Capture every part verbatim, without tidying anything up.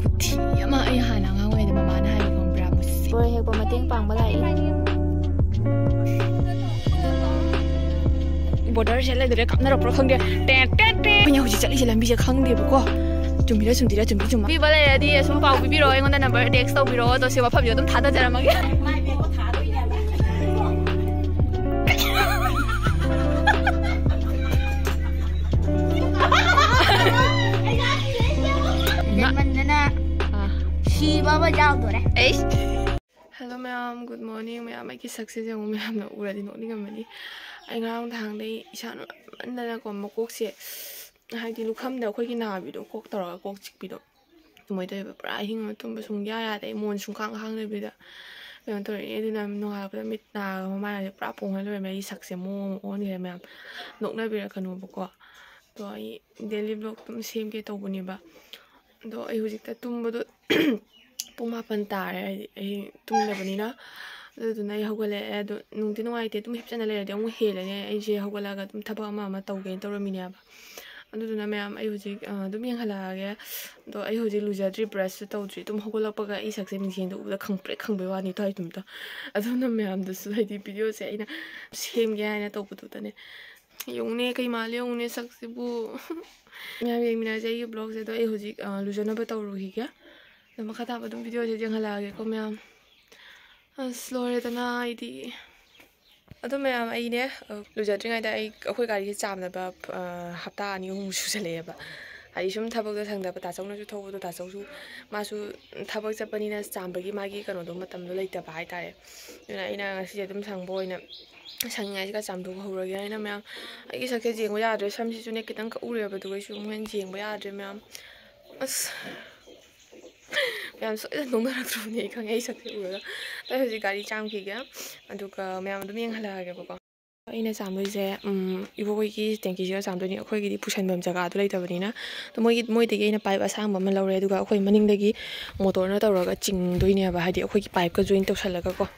ꯈꯨꯊꯤ ꯑꯃ꯫ ꯑꯩ ꯍꯥꯟꯅ ꯑꯉꯥꯡ ꯑꯣꯏꯔꯤꯉꯩꯗ ꯃꯃꯥꯅ ꯍꯥꯏꯕ ꯈꯪꯕ꯭ꯔꯥ? ꯃꯨꯁꯤ꯫ ꯕꯣꯔꯣꯏ ꯍꯦꯛꯄ ꯃꯇꯦꯡ ꯄꯥꯡꯕ ꯂꯥꯛꯏ꯫ ꯕꯣꯔꯗꯔꯁꯦ ꯂꯩꯗꯣꯔꯦ, ꯀꯥꯞꯅꯔꯛꯄ꯭ꯔꯥ ꯈꯪꯗꯦ꯫ Ten, ten, ten. ꯑꯩꯈꯣꯏꯅ ꯍꯧꯖꯤꯛ ꯆꯠꯂꯤꯁꯦ ꯂꯝꯕꯤꯁꯦ ꯈꯪꯗꯦꯕꯀꯣ꯫ ꯆꯨꯝꯃꯤꯔ ꯆꯨꯝꯗꯤꯔ, ꯆꯨꯝꯗꯤ ꯆꯨꯝꯃ꯫ ꯄꯤꯕ ꯂꯩꯔꯗꯤ ꯑꯁꯨꯝ ꯄꯥꯎ ꯄꯤꯕꯤꯔꯛꯑꯣ ꯑꯩꯉꯣꯟꯗ, ꯅꯝꯕꯔ ꯇꯦꯛꯁ ꯇꯧꯕꯤꯔꯛꯑꯣ, ꯑꯗꯣ ꯁꯤ ꯃꯐꯝꯁꯦ ꯑꯗꯨꯝ ꯊꯥꯗꯖꯔꯝꯃꯒꯦ꯫ ꯂꯦꯟꯃꯟꯗꯅ ꯑꯥ꯫ ꯁꯤꯕ ꯑꯃ ꯌꯥꯎꯗꯣꯔꯦ꯫ ꯑꯩꯁ꯫ Hello ꯃꯌꯥꯝ, good morning ꯃꯌꯥꯝ꯫ ꯑꯩꯒꯤ ꯁꯛꯁꯦ ꯌꯦꯡꯉꯨ, ꯃꯌꯥꯝꯅ ꯎꯔꯗꯤ ꯅꯣꯛꯅꯤꯡꯉꯝꯃꯅꯤ꯫ ꯑꯩ ꯉꯔꯥꯡ ꯅꯍꯥꯟꯗꯩ ꯏꯁꯥ ꯅꯨꯡꯉꯥꯏꯃꯟꯗꯅꯀꯣ, ꯃꯀꯣꯛꯁꯦ, ꯍꯥꯏꯗꯤ ꯂꯨꯈꯝꯗ ꯑꯩꯈꯣꯏꯒꯤ ꯅꯥꯕꯤꯗꯣ, ꯀꯣꯛ ꯇꯧꯔꯒ ꯀꯣꯛ ꯆꯤꯛꯄꯤꯗꯣ, ꯑꯗꯨꯃꯥꯏꯅ ꯇꯧꯋꯦꯕ꯫ ꯄꯨꯔꯥ ꯑꯍꯤꯡ ꯑꯃ ꯇꯨꯝꯕ ꯁꯨꯡꯌꯥ ꯌꯥꯗꯦ, ꯑꯩ ꯃꯣꯟ ꯁꯨꯡꯈꯥꯡ ꯈꯥꯡꯗꯕꯤꯗ ꯀꯩꯅꯣ ꯇꯧꯔꯛꯑꯦ꯫ ꯑꯗꯨꯅ ꯅꯣꯡꯉꯥꯜꯂꯛꯄꯗ ꯃꯤꯠ ꯅꯥꯒ ꯃꯃꯥꯏꯒꯁꯦ ꯄꯨꯔꯥ ꯄꯣꯝꯃ ꯂꯩꯔꯝꯃꯦ꯫ ꯑꯩꯒꯤ ꯁꯛꯁꯦ ꯃꯑꯣꯡ ꯑꯃ ꯑꯣꯟꯈ꯭ꯔꯦ ꯃꯌꯥꯝ, ꯅꯣꯛꯅꯕꯤꯔꯛꯀꯅꯣꯕꯀꯣ꯫ ꯑꯗꯣ ꯑꯩ daily vlog ꯑꯗꯨꯝ ꯁꯦꯝꯒꯦ ꯇꯧꯕꯅꯦꯕ꯫ ꯑꯗꯣ ꯑꯩ ꯍꯧꯖꯤꯛꯇ ꯇꯨꯝꯕꯗꯣ ꯄꯨꯡ ꯃꯥꯄꯟ ꯇꯥꯔꯦ, ꯍꯥꯏꯗꯤ ꯑꯩ ꯇꯨꯝꯗꯕꯅꯤꯅ꯫ ꯑꯗꯨꯗꯨꯅ ꯑꯩ ꯍꯧꯒꯠꯂꯛꯑꯦ꯫ ꯑꯗꯣ ꯅꯨꯡꯗꯤ ꯅꯨꯡꯉꯥꯏꯇꯦ, ꯑꯗꯨꯝ ꯍꯤꯞꯆꯅ ꯂꯩꯔꯗꯤ ꯑꯃꯨꯛ ꯍꯦꯜꯂꯅꯤ꯫ ꯑꯩꯁꯦ ꯍꯧꯒꯠꯂꯒ ꯑꯗꯨꯝ ꯊꯕꯛ ꯑꯃ ꯑꯃ ꯇꯧꯒꯦꯅ ꯇꯧꯔꯝꯃꯤꯅꯦꯕ꯫ ꯑꯗꯨꯗꯨꯅ ꯃꯌꯥꯝ, ꯑꯩ ꯍꯧꯖꯤꯛ, ꯑ, ꯑꯗꯨꯝ ꯌꯦꯡꯍꯜꯂꯛꯑꯒꯦ꯫ ꯑꯗꯣ ꯑꯩ ꯍꯧꯖꯤꯛ ꯂꯨꯖꯗ꯭ꯔꯤ, ꯕ꯭ꯔꯁꯁꯨ ꯇꯧꯗ꯭ꯔꯤ꯫ ꯑꯗꯨꯝ ꯍꯧꯒꯠꯂꯛꯄꯒ ꯑꯩ ꯁꯛꯁꯦ ꯃꯤꯡꯁꯦꯟꯗ ꯎꯕꯗ ꯈꯪꯄ꯭ꯔꯦꯛ ꯈꯪꯕꯩ ꯋꯥꯅꯤ, ꯇꯥꯏ ꯇꯨꯝꯇ꯫ ꯑꯗꯨꯅ ꯃꯌꯥꯝꯗꯁꯨ, ꯍꯥꯏꯗꯤ, ꯚꯤꯗꯤꯑꯣꯁꯦ ꯑꯩꯅ ꯁꯦꯝꯒꯦ ꯍꯥꯏꯅ ꯇꯧꯕꯗꯨꯗꯅꯦ, ꯌꯦꯡꯉꯨꯅꯦ, ꯀꯩ ꯃꯥꯜꯂꯦ ꯌꯦꯡꯉꯨꯅꯦ ꯁꯛꯁꯤꯕꯨ꯫ ꯃꯌꯥꯝ ꯌꯦꯡꯃꯤꯟꯅꯔꯁꯦ ꯑꯩꯒꯤ vlogꯁꯦ꯫ ꯑꯗꯣ ꯑꯩ ꯍꯧꯖꯤꯛ, ꯑ, ꯂꯨꯖꯅꯕ ꯇꯧꯔꯨꯈꯤꯒꯦ꯫ ꯑꯗꯣ ꯃꯈꯥ ꯇꯥꯕ ꯑꯗꯨꯝ ꯚꯤꯗꯤꯑꯣꯁꯦ ꯌꯦꯡꯍꯜꯂꯛꯑꯒꯦꯀꯣ ꯃꯌꯥꯝ꯫ ꯑꯁ, ꯂꯣꯏꯔꯦꯗꯅ ꯑꯩꯗꯤ꯫ ꯑꯗꯣ ꯃꯌꯥꯝ, ꯑꯩꯅꯦ, ꯑ, ꯂꯨꯖꯗ꯭ꯔꯤꯉꯩꯗ ꯑꯩ, ꯑꯩꯈꯣꯏ ꯒꯥꯔꯤꯁꯦ ꯆꯥꯝꯅꯕ, ꯑ, ꯍꯞꯇꯥ ꯑꯅꯤ ꯑꯍꯨꯝ ꯁꯨꯖꯜꯂꯛꯑꯦꯕ꯫ ꯍꯥꯏꯗꯤ ꯁꯨꯝ ꯊꯕꯛꯇꯣ ꯁꯪꯗꯕ, ꯇꯥꯆꯧꯅꯁꯨ ꯊꯧꯕꯗꯣ, ꯇꯥꯆꯧꯁꯨ ꯃꯥꯁꯨ ꯊꯕꯛ ꯆꯠꯄꯅꯤꯅ ꯆꯥꯝꯕꯒꯤ ꯃꯥꯒꯤ ꯀꯩꯅꯣꯗꯣ, ꯃꯇꯝꯗꯣ ꯂꯩꯇꯕ ꯍꯥꯏꯇꯥꯔꯦ꯫ ꯑꯗꯨꯅ ꯑꯩꯅ ꯉꯁꯤꯁꯦ ꯑꯗꯨꯝ ꯁꯪꯕ ꯑꯣꯏꯅ ꯁꯪꯉꯤꯉꯩꯁꯤꯒ ꯆꯥꯝꯊꯣꯛꯍꯧꯔꯒꯦ ꯍꯥꯏꯅ ꯃꯌꯥꯝ꯫ ꯑꯩꯒꯤ ꯁꯛꯁꯦ ꯌꯦꯡꯕ ꯌꯥꯗ꯭ꯔꯦ, ꯁꯝꯁꯤꯁꯨꯅꯦ ꯈꯤꯇꯪ ꯀꯛꯎꯔꯦꯕ, ꯑꯗꯨꯒ ꯑꯩꯁꯨ ꯑꯃꯨꯛ ꯍꯦꯟꯅ ꯌꯦꯡꯕ ꯌꯥꯗ꯭ꯔꯦ ꯃꯌꯥꯝ꯫ ꯑꯁ꯫ ꯃꯌꯥꯝ ꯁꯣꯏꯗꯅ ꯅꯣꯛꯅꯔꯛꯇ꯭ꯔꯕꯅꯦ ꯑꯩ ꯈꯪꯉꯦ, ꯑꯩ ꯁꯛꯁꯦ ꯎꯔꯒ꯫ ꯑꯗꯣ ꯑꯩ ꯍꯧꯖꯤꯛ ꯒꯥꯔꯤ ꯆꯥꯝꯈꯤꯒꯦ, ꯑꯗꯨꯒ ꯃꯌꯥꯝ ꯑꯗꯨꯝ ꯌꯦꯡꯍꯜꯂꯛꯑꯒꯦꯕꯀꯣ꯫ ꯑꯩꯅ ꯆꯥꯝꯗꯣꯏꯁꯦ, ꯎꯝ, ꯏꯕꯣꯛ ꯍꯣꯏꯒꯤ ꯇꯦꯡꯀꯤꯁꯤꯒ ꯆꯥꯝꯗꯣꯏꯅꯤ꯫ ꯑꯩꯈꯣꯏꯒꯤꯗꯤ ꯄꯨꯁꯟꯐꯝ ꯖꯒꯥꯗꯣ ꯂꯩꯇꯕꯅꯤꯅ꯫ ꯑꯗꯣ ꯃꯣꯏꯒꯤ, ꯃꯣꯏꯗꯒꯤ ꯑꯩꯅ ꯄꯥꯏꯞ ꯑꯁꯥꯡꯕ ꯑꯃ ꯂꯧꯔꯦ, ꯑꯗꯨꯒ ꯑꯩꯈꯣꯏ ꯃꯅꯤꯡꯗꯒꯤ ꯃꯣꯇꯣꯔꯅ ꯇꯧꯔꯒ ꯆꯤꯡꯗꯣꯏꯅꯦꯕ, ꯍꯥꯏꯗꯤ ꯑꯩꯈꯣꯏꯒꯤ ꯄꯥꯏꯞꯀ ꯖꯣꯏꯟ ꯇꯧꯁꯜꯂꯒꯀꯣ꯫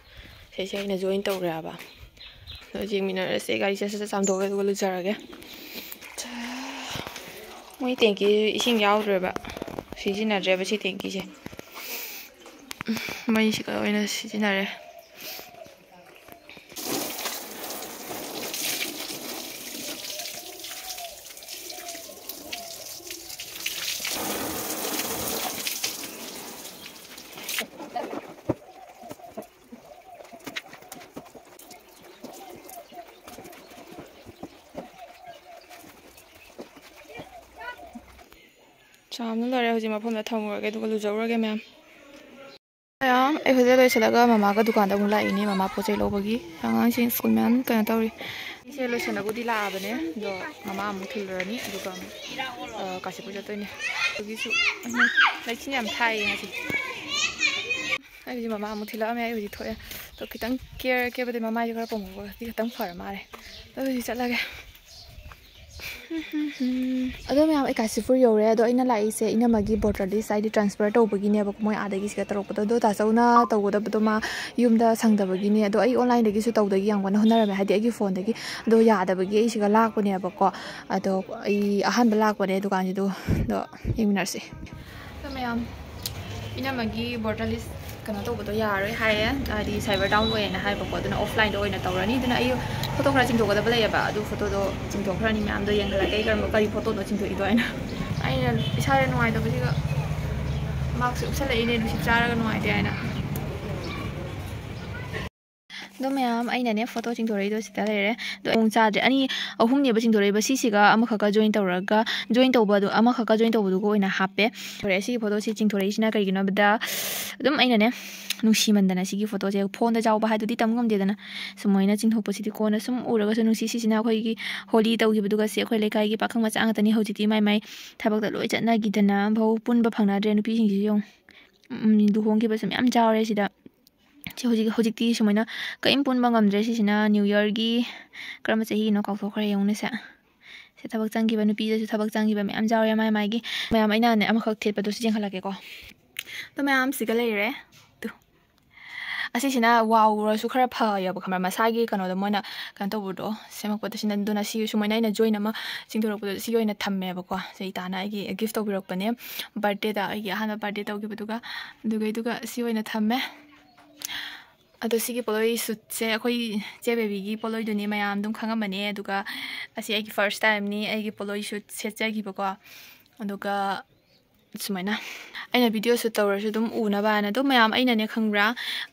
ꯁꯤꯁꯦ ꯑꯩꯅ ꯖꯣꯏꯟ ꯇꯧꯈ꯭ꯔꯦꯕ꯫ ꯑꯗꯣ ꯌꯦꯡꯃꯤꯟꯅꯔꯁꯦ, ꯒꯥꯔꯤꯁꯦ ꯁꯠ ꯁꯠ ꯆꯥꯝꯊꯣꯛꯑꯒꯦ, ꯑꯗꯨꯒ ꯂꯨꯖꯔꯒꯦ꯫ ꯆꯥ-, ꯃꯣꯏ ꯇꯦꯡꯀꯤ ꯏꯁꯤꯡ ꯌꯥꯎꯗ꯭ꯔꯦꯕ꯫ ꯁꯤꯖꯤꯟꯅꯗ꯭ꯔꯦꯕ ꯁꯤ ꯇꯦꯡꯀꯤꯁꯦ꯫ ꯃꯩꯁꯤꯒ ꯑꯣꯏꯅ ꯁꯤꯖꯤꯟꯅꯔꯦ꯫ ꯆꯥꯝꯅ ꯂꯣꯏꯔꯦ꯫ ꯍꯧꯖꯤꯛ ꯃꯐꯝꯗ ꯊꯝꯃꯨꯔꯒꯦ, ꯑꯗꯨꯒ ꯂꯨꯖꯧꯔꯒꯦ ꯃꯌꯥꯝ꯫ ꯃꯌꯥꯝ, ꯑꯩ ꯍꯧꯖꯤꯛ ꯂꯣꯏꯁꯤꯜꯂꯒ ꯃꯃꯥꯒ ꯗꯨꯀꯥꯟꯗ ꯑꯃꯨꯛ ꯂꯥꯛꯏꯅꯦ꯫ ꯃꯃꯥ ꯄꯣꯠ ꯆꯩ ꯂꯧꯕꯒꯤ꯫ ꯑꯉꯥꯡꯁꯤꯡ ꯁ꯭ꯀꯨꯜ ꯃꯌꯥꯝ ꯀꯩꯅꯣ ꯇꯧꯔꯤ꯫ ꯑꯩꯁꯦ ꯂꯣꯏꯁꯤꯜꯂꯒꯕꯨꯗꯤ ꯂꯥꯛꯑꯕꯅꯦ, ꯑꯗꯣ ꯃꯃꯥ ꯑꯃꯨꯛ ꯊꯤꯜꯂꯨꯔꯅꯤ, ꯑꯗꯨꯒ ꯑꯃꯨꯛ, ꯑ, ꯀꯥꯁꯤꯄꯨꯔ ꯆꯠꯇꯣꯏꯅꯦ꯫ ꯑꯗꯨꯒꯤꯁꯨ ꯂꯩꯆꯤꯜ ꯌꯥꯝ ꯊꯥꯏꯌꯦ ꯉꯁꯤ꯫ ꯑꯩ ꯍꯧꯖꯤꯛ ꯃꯃꯥ ꯑꯃꯨꯛ ꯊꯤꯜꯂꯛꯑꯝꯃꯦ, ꯑꯩ ꯍꯧꯖꯤꯛ ꯊꯣꯛꯑꯦ꯫ ꯑꯗꯣ ꯈꯤꯇꯪ ꯀꯦꯔ ꯀꯦꯕꯗꯤ ꯃꯃꯥꯏꯁꯦ ꯈꯔ ꯄꯣꯝꯃꯛꯄꯒꯗꯤ ꯈꯤꯇꯪ ꯐꯔ ꯃꯥꯜꯂꯦ꯫ ꯑꯗꯣ ꯍꯧꯖꯤꯛ ꯆꯠꯂꯒꯦ꯫ ꯑꯗꯣ ꯃꯌꯥꯝ, ꯑꯩ ꯀꯥꯁꯤꯄꯨꯔ ꯌꯧꯔꯦ꯫ ꯑꯗꯣ ꯑꯩꯅ ꯂꯥꯛꯏꯁꯦ ꯏꯅꯝꯃꯒꯤ ꯚꯣꯇꯔ ꯂꯤꯁ, ꯍꯥꯏꯗꯤ ꯇ꯭ꯔꯥꯟꯁꯐꯔ ꯇꯧꯕꯒꯤꯅꯦꯕꯀꯣ, ꯃꯣꯏ ꯑꯥꯗꯒꯤ ꯁꯤꯗ ꯇꯧꯔꯛꯄꯗꯣ꯫ ꯑꯗꯣ ꯇꯥꯆꯧꯅ ꯇꯧꯒꯗꯕꯗꯣ ꯃꯥ ꯌꯨꯝꯗ ꯁꯪꯗꯕꯒꯤꯅꯦ꯫ ꯑꯗꯣ ꯑꯩ ꯑꯣꯟꯂꯥꯏꯟꯗꯒꯤꯁꯨ ꯇꯧꯗꯒꯤ ꯌꯥꯝ ꯀꯟꯅ ꯍꯣꯠꯅꯔꯝꯃꯦ, ꯍꯥꯏꯗꯤ ꯑꯩꯒꯤ ꯐꯣꯟꯗꯒꯤ꯫ ꯑꯗꯣ ꯌꯥꯗꯕꯒꯤ ꯑꯩ ꯁꯤꯒ ꯂꯥꯛꯄꯅꯦꯕꯀꯣ꯫ ꯑꯗꯣ ꯑꯩ ꯑꯍꯥꯟꯕ ꯂꯥꯛꯄꯅꯦ ꯗꯨꯀꯥꯟꯁꯤꯗꯣ꯫ ꯑꯗꯣ ꯌꯦꯡꯃꯤꯟꯅꯔꯁꯤ꯫ ꯑꯗꯣ ꯃꯌꯥꯝ, ꯏꯅꯝꯃꯒꯤ ꯚꯣꯇꯔ ꯂꯤꯁ ꯀꯩꯅꯣ ꯇꯧꯕꯗꯣ ꯌꯥꯔꯣꯏ ꯍꯥꯏꯌꯦ, ꯍꯥꯏꯗꯤ ꯁꯥꯏꯕꯔ ꯗꯥꯎꯟ ꯑꯣꯏꯌꯦꯅ ꯍꯥꯏꯕꯀꯣ꯫ ꯑꯗꯨꯅ ꯑꯣꯐꯂꯥꯏꯟꯗ ꯑꯣꯏꯅ ꯇꯧꯔꯅꯤ꯫ ꯑꯗꯨꯅ ꯑꯩ ꯐꯣꯇꯣ ꯈꯔ ꯆꯤꯡꯊꯣꯛꯀꯗꯕ ꯂꯩꯌꯦꯕ, ꯑꯗꯨ ꯐꯣꯇꯣꯗꯣ ꯆꯤꯡꯊꯣꯛꯈ꯭ꯔꯅꯤ꯫ ꯃꯌꯥꯝꯗꯣ ꯌꯦꯡꯍꯜꯂꯛꯀꯦ, ꯑꯩ ꯀꯔꯝꯕ, ꯀꯔꯤ ꯐꯣꯇꯣꯅꯣ ꯆꯤꯡꯊꯣꯛꯏꯗꯣ ꯍꯥꯏꯅ꯫ ꯑꯩꯅ ꯏꯁꯥꯗ ꯅꯨꯡꯉꯥꯏꯇꯕꯁꯤꯒ ꯃꯥꯛꯁꯦ ꯎꯞꯁꯜꯂꯛꯏꯅꯦ, ꯅꯨꯡꯁꯤꯠ ꯆꯥꯔꯒ ꯅꯨꯡꯉꯥꯏꯇꯦ ꯍꯥꯏꯅ꯫ ꯑꯗꯣ ꯃꯌꯥꯝ, ꯑꯩꯅꯅꯦ ꯐꯣꯇꯣ ꯆꯤꯡꯊꯣꯔꯛꯏꯗꯣ ꯁꯤꯗ ꯂꯩꯔꯦ꯫ ꯑꯗꯣ ꯑꯃꯨꯛ ꯆꯥꯗ꯭ꯔꯦ꯫ ꯑꯅꯤ, ꯑꯍꯨꯝꯅꯦꯕ ꯆꯤꯡꯊꯣꯔꯛꯏꯕ꯫ ꯁꯤꯁꯤꯒ ꯑꯃꯈꯛꯀ ꯖꯣꯏꯟ ꯇꯧꯔꯒ, ꯖꯣꯏꯟ ꯇꯧꯕꯗꯣ, ꯑꯃꯈꯛꯀ ꯖꯣꯏꯟ ꯇꯧꯕꯗꯨꯒ ꯑꯣꯏꯅ ꯍꯥꯞꯄꯦ꯫ ꯍꯣꯔꯦꯟ ꯁꯤꯒꯤ ꯐꯣꯇꯣꯁꯤ ꯆꯤꯡꯊꯣꯔꯛꯏꯁꯤꯅ ꯀꯩꯒꯤꯅꯣ ꯍꯥꯏꯕꯗ, ꯑꯗꯨꯝ ꯑꯩꯅꯅꯦ ꯅꯨꯡꯁꯤꯃꯟꯗꯅ ꯁꯤꯒꯤ ꯐꯣꯇꯣꯁꯦ, ꯐꯣꯟꯗ ꯌꯥꯎꯕ ꯍꯥꯏꯗꯨꯗꯤ ꯇꯝ ꯉꯝꯗꯦꯗꯅ꯫ ꯁꯨꯃꯥꯏꯅ ꯆꯤꯡꯊꯣꯛꯄꯁꯤꯗꯤ ꯀꯣꯟꯅ ꯁꯨꯝ ꯎꯔꯒꯁꯨ ꯅꯨꯡꯁꯤ꯫ ꯁꯤꯁꯤꯅ ꯑꯩꯈꯣꯏꯒꯤ ꯍꯣꯂꯤ ꯇꯧꯈꯤꯕꯗꯨꯒꯁꯦ, ꯑꯩꯈꯣꯏ ꯂꯩꯀꯥꯏꯒꯤ ꯄꯥꯈꯪ ꯃꯆꯥ ꯉꯥꯛꯇꯅꯤ꯫ ꯍꯧꯖꯤꯛꯇꯤ ꯃꯥꯏ ꯃꯥꯏ ꯊꯕꯛꯇ ꯂꯣꯏ ꯆꯠꯅꯈꯤꯗꯅ, ꯐꯥꯎ ꯄꯨꯟꯕ ꯐꯪꯅꯗ꯭ꯔꯦ꯫ ꯅꯨꯄꯤꯁꯤꯡꯁꯤꯁꯨ ꯌꯦꯡꯉꯨ, ꯎꯝ, ꯂꯨꯍꯣꯡꯈꯤꯕꯁꯨ ꯃꯌꯥꯝ ꯌꯥꯎꯔꯦ ꯁꯤꯗ꯫ ꯁꯤ ꯍꯧꯖꯤꯛ, ꯍꯧꯖꯤꯛꯇꯤ ꯁꯨꯃꯥꯏꯅ ꯀꯔꯤꯝ ꯄꯨꯟꯕ ꯉꯝꯗ꯭ꯔꯦ꯫ ꯁꯤꯁꯤꯅ ꯅ꯭ꯌꯨ ꯌꯔꯒꯤ ꯀꯔꯝꯕ ꯆꯍꯤꯒꯤꯅꯣ ꯀꯥꯎꯊꯣꯛꯈ꯭ꯔꯦ, ꯌꯦꯡꯉꯨꯅꯦꯁꯦ꯫ ꯁꯤ ꯊꯕꯛ ꯆꯪꯈꯤꯕ, ꯅꯨꯄꯤꯗꯁꯨ ꯊꯕꯛ ꯆꯪꯈꯤꯕ ꯃꯌꯥꯝ ꯌꯥꯎꯔꯦ ꯃꯥꯏ ꯃꯥꯏꯒꯤ꯫ ꯃꯌꯥꯝ, ꯑꯩꯅꯅꯦ ꯑꯃꯈꯛ ꯊꯦꯠꯄꯗꯨꯁꯨ ꯌꯦꯡꯍꯜꯂꯛꯀꯦꯀꯣ꯫ ꯑꯗꯣ ꯃꯌꯥꯝ ꯁꯤꯒ ꯂꯩꯔꯦ꯫ ꯇꯨ꯫ ꯑꯁꯤꯁꯤꯅ ꯋꯥꯎꯔꯁꯨ ꯈꯔ ꯐꯩꯌꯦꯕ, ꯈꯪꯕ꯭ꯔꯥ? ꯃꯁꯥꯒꯤ ꯀꯩꯅꯣꯗ ꯃꯣꯏꯅ ꯀꯩꯅꯣ ꯇꯧꯕꯗꯣ, ꯁꯦꯝꯃꯛꯄꯗ꯫ ꯁꯤꯅ ꯑꯗꯨꯅ ꯁꯤ ꯁꯨꯃꯥꯏꯅ ꯑꯩꯅ ꯖꯣꯏꯟ ꯑꯃ ꯆꯤꯡꯊꯣꯔꯛꯄꯗꯣ ꯁꯤꯒꯤ ꯑꯣꯏꯅ ꯊꯝꯃꯦꯕꯀꯣ꯫ ꯁꯤ ꯏꯇꯥꯅ ꯑꯩꯒꯤ ꯒꯤꯐ ꯇꯧꯕꯤꯔꯛꯄꯅꯦ, ꯕꯥꯔꯗꯦꯗ, ꯑꯩꯒꯤ ꯑꯍꯥꯟꯕ ꯕꯥꯔꯗꯦ ꯇꯧꯈꯤꯕꯗꯨꯒ꯫ ꯑꯗꯨꯒꯩꯗꯨꯒ ꯁꯤ ꯑꯣꯏꯅ ꯊꯝꯃꯦ꯫ ꯑꯗꯣ ꯁꯤꯒꯤ ꯄꯣꯠꯂꯣꯏ ꯁꯨꯠꯁꯦ ꯑꯩꯈꯣꯏ ꯆꯦ ꯕꯦꯕꯤꯒꯤ ꯄꯣꯠꯂꯣꯏꯗꯨꯅꯤ, ꯃꯌꯥꯝ ꯑꯗꯨꯝ ꯈꯪꯉꯝꯃꯅꯤ꯫ ꯑꯗꯨꯒ ꯑꯁꯤ ꯑꯩꯒꯤ ꯐꯥꯔꯁ ꯇꯥꯏꯝꯅꯤ ꯑꯩꯒꯤ ꯄꯣꯠꯂꯣꯏ ꯁꯨꯠ ꯁꯦꯠꯆꯈꯤꯕꯀꯣ꯫ ꯑꯗꯨꯒ ꯁꯨꯃꯥꯏꯅ ꯑꯩꯅ ꯚꯤꯗꯤꯑꯣ ꯁꯨꯠ ꯇꯧꯔꯁꯨ ꯑꯗꯨꯝ ꯎꯅꯕ ꯍꯥꯏꯅ ꯑꯗꯨꯝ ꯃꯌꯥꯝ, ꯑꯩꯅꯅꯦ, ꯈꯪꯕ꯭ꯔꯥ,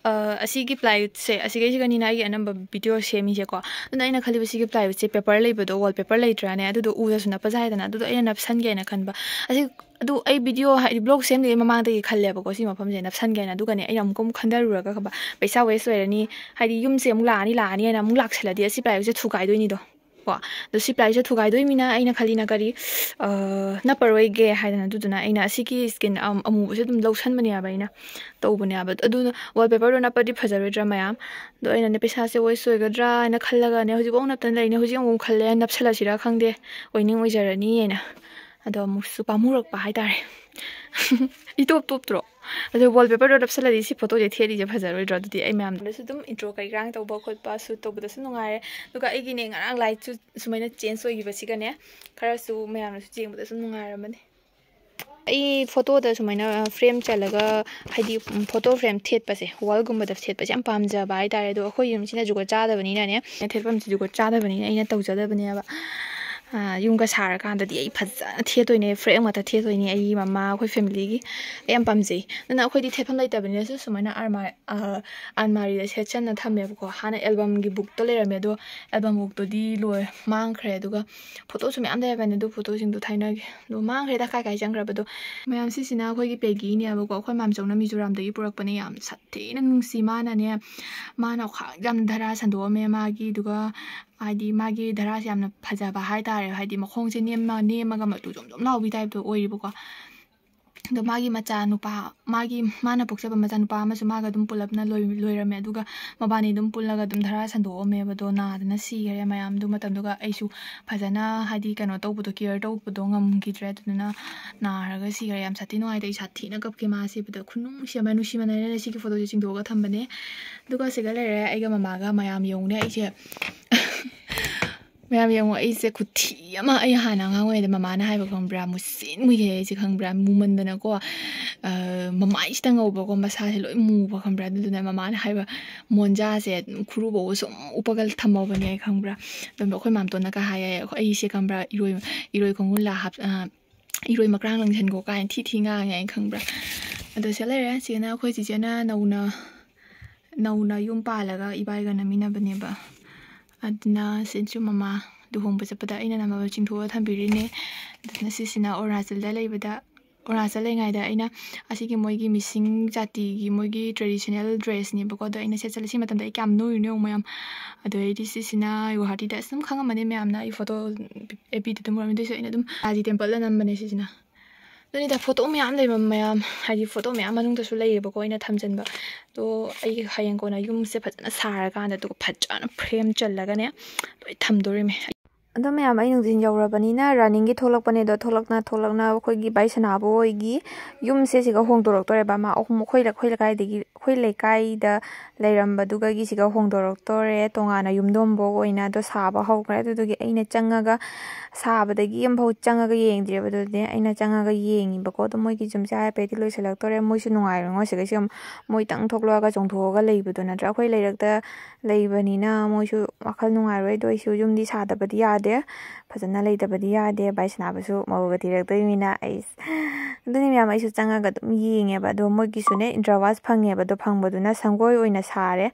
ꯑ, ꯑꯁꯤꯒꯤ ꯄ꯭ꯂꯥꯏꯋꯨꯠꯁꯦ, ꯑꯁꯤꯒꯩꯁꯤꯒꯅꯤꯅ ꯑꯩꯒꯤ ꯑꯅꯝꯕ ꯚꯤꯗꯤꯑꯣ ꯁꯦꯝꯃꯤꯁꯦꯀꯣ꯫ ꯑꯗꯨꯅ ꯑꯩꯅ ꯈꯜꯂꯤꯕ, ꯁꯤꯒꯤ ꯄ꯭ꯂꯥꯏꯋꯨꯠꯁꯦ ꯄꯦꯄꯔ ꯂꯩꯕꯗꯣ, ꯋꯥꯜ ꯄꯦꯄꯔ ꯂꯩꯇ꯭ꯔꯥꯅꯦ, ꯑꯗꯨꯗꯣ ꯎꯗꯁꯨ ꯅꯞꯄꯁꯦ ꯍꯥꯏꯗꯅ, ꯑꯗꯨꯗꯣ ꯑꯩꯅ ꯅꯞꯁꯟꯒꯦ ꯍꯥꯏꯅ ꯈꯟꯕ꯫ ꯑꯁꯤ, ꯑꯗꯨ ꯑꯩ ꯚꯤꯗꯤꯑꯣ, ꯍꯥꯏꯗꯤ, ꯕ꯭ꯂꯣꯒ ꯁꯦꯝꯗ꯭ꯔꯤꯉꯩ ꯃꯃꯥꯡꯗꯒꯤ ꯈꯜꯂꯦꯕꯀꯣ, ꯁꯤ ꯃꯐꯝꯁꯦ ꯅꯞꯁꯟꯒꯦ ꯍꯥꯏꯅ꯫ ꯑꯗꯨꯒꯅꯦ, ꯑꯩꯅ ꯑꯃꯨꯛꯀ ꯑꯃꯨꯛ ꯈꯟꯊꯔꯨꯔꯒ, ꯈꯪꯕ, ꯄꯩꯁꯥ ꯋꯦꯁ ꯑꯣꯏꯔꯅꯤ, ꯍꯥꯏꯗꯤ, ꯌꯨꯝꯁꯦ ꯑꯃꯨꯛ ꯂꯥꯛꯑꯅꯤ, ꯂꯥꯛꯑꯅꯤ ꯍꯥꯏꯅ ꯑꯃꯨꯛ ꯂꯥꯛꯁꯜꯂꯗꯤ ꯑꯁꯤ ꯄ꯭ꯂꯥꯏꯋꯨꯠꯁꯦ ꯊꯨꯒꯥꯏꯗꯣꯏꯅꯤꯗꯣ꯫ ꯀꯣ꯫ ꯑꯗꯣ ꯁꯤ ꯄ꯭ꯂꯥꯏꯁꯦ ꯊꯨꯒꯥꯏꯗꯣꯏꯃꯤꯅ ꯑꯩꯅ ꯈꯜꯂꯤꯅ ꯀꯔꯤ, ꯑ, ꯅꯞꯄꯔꯣꯏꯒꯦ ꯍꯥꯏꯗꯅ꯫ ꯑꯗꯨꯗꯨꯅ ꯑꯩꯅ ꯑꯁꯤꯒꯤ ꯁ꯭ꯀꯤꯟ ꯑꯃꯨꯕꯁꯦ ꯑꯗꯨꯝ ꯂꯧꯁꯟꯕꯅꯦꯕ ꯑꯩꯅ, ꯇꯧꯕꯅꯦꯕ꯫ ꯑꯗꯨꯅ ꯋꯥꯜ ꯄꯦꯄꯔꯗꯣ ꯅꯞꯄꯗꯤ ꯐꯖꯔꯣꯏꯗ꯭ꯔꯥ ꯃꯌꯥꯝ? ꯑꯗꯣ ꯑꯩꯅꯅꯦ, ꯄꯩꯁꯥꯁꯦ ꯋꯦꯁ ꯑꯣꯏꯒꯗ꯭ꯔꯥ ꯍꯥꯏꯅ ꯈꯜꯂꯒꯅꯦ, ꯍꯧꯖꯤꯛꯐꯥꯎ ꯅꯞꯇꯅ ꯂꯩꯔꯤꯅꯦ꯫ ꯍꯧꯖꯤꯛ ꯑꯃꯨꯛ ꯈꯜꯂꯦ, ꯅꯞꯁꯜꯂꯁꯤꯔꯥ ꯈꯪꯗꯦ, ꯑꯣꯏꯅꯤꯡ ꯑꯣꯏꯖꯔꯅꯤ ꯍꯥꯏꯅ꯫ ꯑꯗꯣ ꯑꯃꯨꯛꯁꯨ ꯄꯥꯝꯃꯨꯔꯛꯄ ꯍꯥꯏꯇꯥꯔꯦ꯫ ꯏꯇꯣꯞ ꯇꯣꯞꯇ꯭ꯔꯣ? ꯑꯗꯣ ꯋꯥꯜ ꯄꯦꯄꯔꯗꯣ ꯅꯞꯁꯜꯂꯗꯤ ꯁꯤ ꯐꯣꯇꯣꯁꯦ ꯊꯦꯠꯂꯤꯁꯦ ꯐꯖꯔꯣꯏꯗ꯭ꯔꯣ? ꯑꯗꯨꯗꯤ ꯑꯩ ꯃꯌꯥꯝꯗꯁꯨ ꯑꯗꯨꯝ ꯏꯟꯇ꯭ꯔꯣ ꯀꯩꯀꯥ ꯇꯧꯕ ꯈꯣꯠꯄ, ꯁꯨꯠ ꯇꯧꯕꯗꯁꯨ ꯅꯨꯡꯉꯥꯏꯔꯦ꯫ ꯑꯗꯨꯒ ꯑꯩꯒꯤꯅꯦ, ꯉꯔꯥꯡ ꯂꯥꯏꯠꯁꯨ ꯁꯨꯃꯥꯏꯅ ꯆꯦꯟꯖ ꯑꯣꯏꯈꯤꯕꯁꯤꯒꯅꯦ, ꯈꯔꯁꯨ ꯃꯌꯥꯝꯅꯁꯨ ꯌꯦꯡꯕꯗꯁꯨ ꯅꯨꯡꯉꯥꯏꯔꯝꯃꯅꯤ꯫ ꯑꯩ ꯐꯣꯇꯣꯗ ꯁꯨꯃꯥꯏꯅ ꯐ꯭ꯔꯦꯝ ꯆꯜꯂꯒ, ꯍꯥꯏꯗꯤ, ꯎꯝ, ꯐꯣꯇꯣ ꯐ꯭ꯔꯦꯝ ꯊꯦꯠꯄꯁꯦ, ꯋꯥꯜꯒꯨꯝꯕꯗ ꯊꯦꯠꯄꯁꯦ ꯌꯥꯝ ꯄꯥꯝꯖꯕ ꯍꯥꯏꯇꯥꯔꯦ꯫ ꯑꯗꯣ ꯑꯩꯈꯣꯏ ꯌꯨꯝꯁꯤꯅ ꯖꯨꯒꯣꯠ ꯆꯥꯗꯕꯅꯤꯅꯅꯦ, ꯊꯦꯠꯐꯝꯁꯦ ꯖꯨꯒꯣꯠ ꯆꯥꯗꯕꯅꯤꯅ ꯑꯩꯅ ꯇꯧꯖꯗꯕꯅꯦꯕ꯫ ꯑꯥ, ꯌꯨꯝꯒ ꯁꯥꯔꯀꯥꯟꯗꯗꯤ ꯑꯩ ꯐꯖꯅ ꯊꯦꯠꯇꯣꯏꯅꯦ, ꯐ꯭ꯔꯦꯝ ꯉꯥꯛꯇ ꯊꯦꯠꯇꯣꯏꯅꯦ꯫ ꯑꯩꯒꯤ ꯃꯃꯥ, ꯑꯩꯈꯣꯏ ꯐꯦꯃꯤꯂꯤꯒꯤ ꯑꯩ ꯌꯥꯝ ꯄꯥꯝꯖꯩ꯫ ꯑꯗꯨꯅ ꯑꯩꯈꯣꯏꯗꯤ ꯊꯦꯠꯐꯝ ꯂꯩꯇꯕꯅꯤꯅꯁꯨ ꯁꯨꯃꯥꯏꯅ ꯑꯥꯔꯃꯥ-, ꯑꯥ, ꯑꯥꯜꯃꯥꯔꯤꯗ ꯁꯦꯠꯆꯟꯅ ꯊꯝꯃꯦꯕꯀꯣ꯫ ꯍꯥꯟꯅ ꯑꯦꯜꯕꯝꯒꯤ ꯕꯨꯛꯇꯣ ꯂꯩꯔꯝꯃꯦ, ꯑꯗꯣ ꯑꯦꯜꯕꯝ ꯕꯨꯛꯇꯨꯗꯤ ꯂꯣꯏ ꯃꯥꯡꯈ꯭ꯔꯦ꯫ ꯑꯗꯨꯒ ꯐꯣꯇꯣꯁꯨ ꯃꯌꯥꯝ ꯂꯩꯔꯝꯕꯅꯦ, ꯑꯗꯨ ꯐꯣꯇꯣꯁꯤꯡꯗꯣ ꯊꯥꯏꯅꯒꯤ ꯑꯗꯣ ꯃꯥꯡꯈ꯭ꯔꯦꯗ, ꯀꯥꯏ ꯀꯥꯏ ꯆꯪꯈ꯭ꯔꯕꯗꯣ꯫ ꯃꯌꯥꯝ, ꯁꯤꯁꯤꯅ ꯑꯩꯈꯣꯏꯒꯤ ꯄꯦꯒꯤꯅꯦꯕꯀꯣ, ꯑꯩꯈꯣꯏ ꯃꯥꯝꯆꯧꯅ ꯃꯤꯖꯣꯔꯥꯝꯗꯒꯤ ꯄꯨꯔꯛꯄꯅꯦ꯫ ꯌꯥꯝ ꯁꯥꯊꯤꯅ ꯅꯨꯡꯁꯤ꯫ ꯃꯥꯅꯅꯦ, ꯃꯥꯅ ꯈ꯭ꯋꯥꯏ ꯌꯥꯝ ꯙꯔꯥ ꯁꯟꯗꯣꯛꯑꯝꯃꯦ ꯃꯥꯒꯤ, ꯑꯗꯨꯒ ꯍꯥꯏꯗꯤ ꯃꯥꯒꯤ ꯙꯔꯥꯁꯦ ꯌꯥꯝꯅ ꯐꯖꯕ ꯍꯥꯏꯇꯥꯔꯦ, ꯍꯥꯏꯗꯤ ꯃꯈꯣꯡꯁꯦ ꯅꯦꯝꯃ-, ꯅꯦꯝꯃꯒ ꯃꯇꯨ ꯖꯣꯝ ꯖꯣꯝ ꯂꯥꯎꯕꯤ ꯇꯥꯏꯞꯇꯣ ꯑꯣꯏꯔꯤꯕꯀꯣ꯫ ꯑꯗꯣ ꯃꯥꯒꯤ ꯃꯆꯥꯅꯨꯄꯥ, ꯃꯥꯒꯤ, ꯃꯥꯅ ꯄꯣꯛꯆꯕ ꯃꯆꯥꯅꯨꯄꯥ ꯑꯃꯁꯨ ꯃꯥꯒ ꯑꯗꯨꯝ ꯄꯨꯂꯞꯅ ꯂꯣꯏ-, ꯂꯣꯏꯔꯝꯃꯦ꯫ ꯑꯗꯨꯒ ꯃꯕꯥꯅꯤ ꯑꯗꯨꯝ ꯄꯨꯜꯂꯒ ꯑꯗꯨꯝ ꯙꯔꯥ ꯁꯟꯗꯣꯛꯑꯝꯃꯦꯕ꯫ ꯑꯗꯣ ꯅꯥꯗꯅ ꯁꯤꯈꯔꯦ ꯃꯌꯥꯝꯗꯨ ꯃꯇꯝꯗꯨꯒ꯫ ꯑꯩꯁꯨ ꯐꯖꯅ, ꯍꯥꯏꯗꯤ, ꯀꯩꯅꯣ ꯇꯧꯕꯗꯣ, ꯀꯤꯌꯔ ꯇꯧꯕꯗꯣ ꯉꯝꯈꯤꯗ꯭ꯔꯦ꯫ ꯑꯗꯨꯗꯨꯅ ꯅꯥꯔꯒ ꯁꯤꯈꯔꯦ꯫ ꯌꯥꯝ ꯁꯥꯊꯤ ꯅꯨꯡꯉꯥꯏꯇꯦ꯫ ꯑꯩ ꯁꯥꯊꯤꯅ ꯀꯞꯈꯤ ꯃꯥ ꯁꯤꯕꯗ꯫ ꯈꯨꯅꯨꯡꯁꯤ ꯑꯃ, ꯅꯨꯡꯁꯤꯃꯟꯗꯅ ꯁꯤꯒꯤ ꯐꯣꯇꯣꯁꯦ ꯆꯤꯡꯊꯣꯛꯑꯒ ꯊꯝꯕꯅꯦ꯫ ꯑꯗꯨꯒ ꯁꯤꯒ ꯂꯩꯔꯦ ꯑꯩꯒ ꯃꯃꯥꯒ꯫ ꯃꯌꯥꯝ ꯌꯦꯡꯉꯨꯅꯦ ꯑꯩꯁꯦ꯫ ꯃꯌꯥꯝ ꯌꯦꯡꯉꯣ, ꯑꯩꯁꯦ ꯈꯨꯊꯤ ꯑꯃ꯫ ꯑꯩ ꯍꯥꯟꯅ ꯑꯉꯥꯡ ꯑꯣꯏꯔꯤꯉꯩꯗ ꯃꯃꯥꯅ ꯍꯥꯏꯕ ꯈꯪꯕ꯭ꯔꯥ? ꯃꯨꯁꯤꯟ ꯃꯨꯏꯌꯦ ꯑꯩꯁꯦ ꯈꯪꯕ꯭ꯔꯥ? ꯃꯨꯃꯟꯗꯅꯀꯣ, ꯑ, ꯃꯃꯥꯏꯁꯤꯗ ꯉꯧꯕꯀꯣ, ꯃꯁꯥꯁꯦ ꯂꯣꯏ ꯃꯨꯕ ꯈꯪꯕ꯭ꯔꯥ? ꯑꯗꯨꯗꯨꯅ ꯃꯃꯥꯅ ꯍꯥꯏꯕ ꯃꯣꯟꯖꯥꯁꯦ ꯈꯨꯔꯨꯕꯧꯕ ꯁꯨꯝ ꯎꯞꯄꯒ ꯊꯝꯍꯧꯕꯅꯦ ꯑꯩ ꯈꯪꯕ꯭ꯔꯥ? ꯑꯗꯨꯝ ꯑꯩꯈꯣꯏ ꯃꯥꯝꯇꯣꯟꯅꯒ ꯍꯥꯏꯌꯦ, ꯑꯩꯁꯦ ꯈꯪꯕ꯭ꯔꯥ? ꯏꯔꯣꯏ, ꯏꯔꯣꯏ ꯈꯣꯡꯒꯨꯜꯂꯥ ꯍꯥꯞ-, ꯑ, ꯏꯔꯣꯏ ꯃꯀ꯭ꯔꯥꯡ ꯂꯪꯁꯟꯈꯣ ꯀꯥꯏꯅ ꯊꯤ ꯊꯤ ꯉꯥꯡꯉꯦ ꯑꯩ ꯈꯪꯕ꯭ꯔꯥ? ꯑꯗꯣ ꯁꯤꯗ ꯂꯩꯔꯦ꯫ ꯁꯤꯅ ꯑꯩꯈꯣꯏ ꯆꯤꯆꯦꯅ ꯅꯧꯅ, ꯅꯧꯅ ꯌꯨꯝ ꯄꯥꯜꯂꯒ ꯏꯕꯥꯏꯒ ꯅꯝꯃꯤꯟꯅꯕꯅꯦꯕ꯫ ꯑꯗꯨꯅ ꯁꯤꯁꯨ ꯃꯃꯥ ꯂꯨꯍꯣꯡꯕ ꯆꯠꯄꯗ ꯑꯩꯅ ꯅꯝꯃꯒ ꯆꯤꯡꯊꯣꯛꯑ ꯊꯝꯕꯤꯔꯤꯅꯦ꯫ ꯑꯗꯨꯅ ꯁꯤꯁꯤꯅ ꯑꯔꯨꯅꯥꯆꯜꯗ ꯂꯩꯕꯗ, ꯑꯔꯨꯅꯥꯆꯜ ꯂꯩꯉꯩꯗ ꯑꯩꯅ ꯑꯁꯤꯒꯤ ꯃꯣꯏꯒꯤ ꯃꯤꯁꯤꯡ ꯖꯥꯇꯤꯒꯤ ꯃꯣꯏꯒꯤ ꯇ꯭ꯔꯦꯗꯤꯁꯅꯦꯜ ꯗ꯭ꯔꯦꯁꯅꯦꯕꯀꯣ꯫ ꯑꯗꯣ ꯑꯩꯅ ꯁꯦꯠꯆꯜꯂꯦ꯫ ꯁꯤ ꯃꯇꯝꯗ ꯑꯩ ꯀꯌꯥꯝ ꯅꯣꯏꯔꯤꯅꯣ ꯌꯦꯡꯉꯣ ꯃꯌꯥꯝ꯫ ꯑꯗꯨꯗꯩꯗꯤ ꯁꯤꯁꯤꯅ ꯒꯨꯋꯥꯍꯥꯇꯤꯗ, ꯑꯁ, ꯑꯗꯨꯝ ꯈꯪꯉꯝꯃꯅꯤ ꯃꯌꯥꯝꯅ, ꯑꯩ ꯐꯣꯇꯣ ꯑꯦꯐ ꯕꯤꯗ ꯑꯗꯨꯝ ꯎꯔꯝꯃꯤ꯫ ꯑꯗꯨꯏꯁꯨ ꯑꯩꯅ ꯑꯗꯨꯝ ꯕꯥꯂꯥꯖꯤ ꯇꯦꯝꯄꯜꯗ ꯅꯝꯕꯅꯦ ꯁꯤꯁꯤꯅ꯫ ꯑꯗꯨꯅꯤꯗ, ꯐꯣꯇꯣ ꯃꯌꯥꯝ ꯂꯩꯕ ꯃꯌꯥꯝ, ꯍꯥꯏꯗꯤ ꯐꯣꯇꯣ ꯃꯌꯥꯝ ꯃꯅꯨꯡꯗꯁꯨ ꯂꯩꯌꯦꯕꯀꯣ ꯑꯩꯅ ꯊꯝꯖꯟꯕ꯫ ꯑꯗꯣ ꯑꯩ ꯍꯌꯦꯡ ꯀꯣꯟꯅ ꯌꯨꯝꯁꯦ ꯐꯖꯅ ꯁꯥꯔꯀꯥꯟꯗ, ꯑꯗꯨꯒ ꯐꯖꯅ ꯐ꯭ꯔꯦꯝ ꯆꯜꯂꯒꯅꯦ ꯂꯣꯏ ꯊꯝꯗꯣꯔꯤꯃꯦ꯫ ꯑꯗꯣ ꯃꯌꯥꯝ, ꯑꯩ ꯅꯨꯡꯊꯤꯟ ꯌꯧꯔꯕꯅꯤꯅ ꯔꯟꯅꯤꯡꯒꯤ ꯊꯣꯛꯂꯛꯄꯅꯦ꯫ ꯑꯗꯣ ꯊꯣꯛꯂꯛꯅ ꯊꯣꯛꯂꯛꯅ ꯑꯩꯈꯣꯏꯒꯤ ꯕꯥꯏ ꯁꯅꯥꯕ ꯍꯣꯏꯒꯤ ꯌꯨꯝꯁꯦ ꯁꯤꯒ ꯍꯣꯡꯗꯣꯔꯛꯇꯣꯔꯦꯕ꯫ ꯃꯥ ꯑꯍꯨꯝ ꯑꯩꯈꯣꯏ ꯂꯩ-, ꯑꯩꯈꯣꯏ ꯂꯩꯀꯥꯏꯗꯒꯤ, ꯑꯩꯈꯣꯏ ꯂꯩꯀꯥꯏꯗ ꯂꯩꯔꯝꯕꯗꯨꯒꯒꯤ ꯁꯤꯒ ꯍꯣꯡꯗꯣꯔꯛꯇꯣꯔꯦ꯫ ꯇꯣꯉꯥꯟꯅ ꯌꯨꯝꯗꯣꯡꯕ ꯑꯣꯏꯅ ꯑꯗꯣ ꯁꯥꯕ ꯍꯧꯈ꯭ꯔꯦ꯫ ꯑꯗꯨꯗꯨꯒꯤ ꯑꯩꯅ ꯆꯪꯉꯒ, ꯁꯥꯕꯗꯒꯤ ꯑꯃꯐꯥꯎ ꯆꯪꯉꯒ ꯌꯦꯡꯗ꯭ꯔꯤꯕ꯫ ꯑꯗꯨꯗꯤ ꯑꯩꯅ ꯆꯪꯉꯒ ꯌꯦꯡꯉꯤꯕꯀꯣ꯫ ꯑꯗꯣ ꯃꯣꯏꯒꯤ ꯌꯨꯝꯁꯦ ꯍꯥꯏꯐꯦꯠꯇꯤ ꯂꯣꯏꯁꯤꯜꯂꯛꯇꯣꯔꯦ꯫ ꯃꯣꯏꯁꯨ ꯅꯨꯡꯉꯥꯏꯔꯣꯏꯉꯣ ꯁꯤꯒ ꯁꯤ ꯌꯥꯝ ꯃꯣꯏꯇꯪ ꯊꯣꯛꯂꯛꯑꯒ ꯆꯣꯡꯊꯣꯛꯑꯒ ꯂꯩꯕꯗꯣ ꯅꯠꯇ꯭ꯔꯥ? ꯑꯩꯈꯣꯏ ꯂꯩꯔꯛꯇ ꯂꯩꯕꯅꯤꯅ ꯃꯣꯏꯁꯨ ꯋꯥꯈꯜ ꯅꯨꯡꯉꯥꯏꯔꯣꯏ꯫ ꯑꯗꯣ ꯑꯩꯁꯨ ꯌꯨꯝꯗꯤ ꯁꯥꯗꯕꯗꯤ ꯌꯥꯗꯦ, ꯐꯖꯅ ꯂꯩꯇꯕꯗꯤ ꯌꯥꯗꯦ꯫ ꯕꯥꯏ ꯁꯅꯥꯕꯁꯨ ꯃꯧꯒ ꯊꯤꯔꯛꯇꯣꯏꯅꯤꯅ ꯑꯩ ꯑꯗꯨꯅꯤ ꯃꯌꯥꯝ, ꯑꯩꯁꯨ ꯆꯪꯉꯒ ꯑꯗꯨꯝ ꯌꯦꯡꯉꯦꯕ꯫ ꯑꯗꯣ ꯃꯣꯏꯒꯤꯁꯨꯅꯦ ꯏꯟꯗ꯭ꯔꯥꯋꯥꯁ ꯐꯪꯉꯦꯕ꯫ ꯑꯗꯣ ꯐꯪꯕꯗꯨꯅ ꯁꯪꯒꯣꯏ ꯑꯣꯏꯅ ꯁꯥꯔꯦ,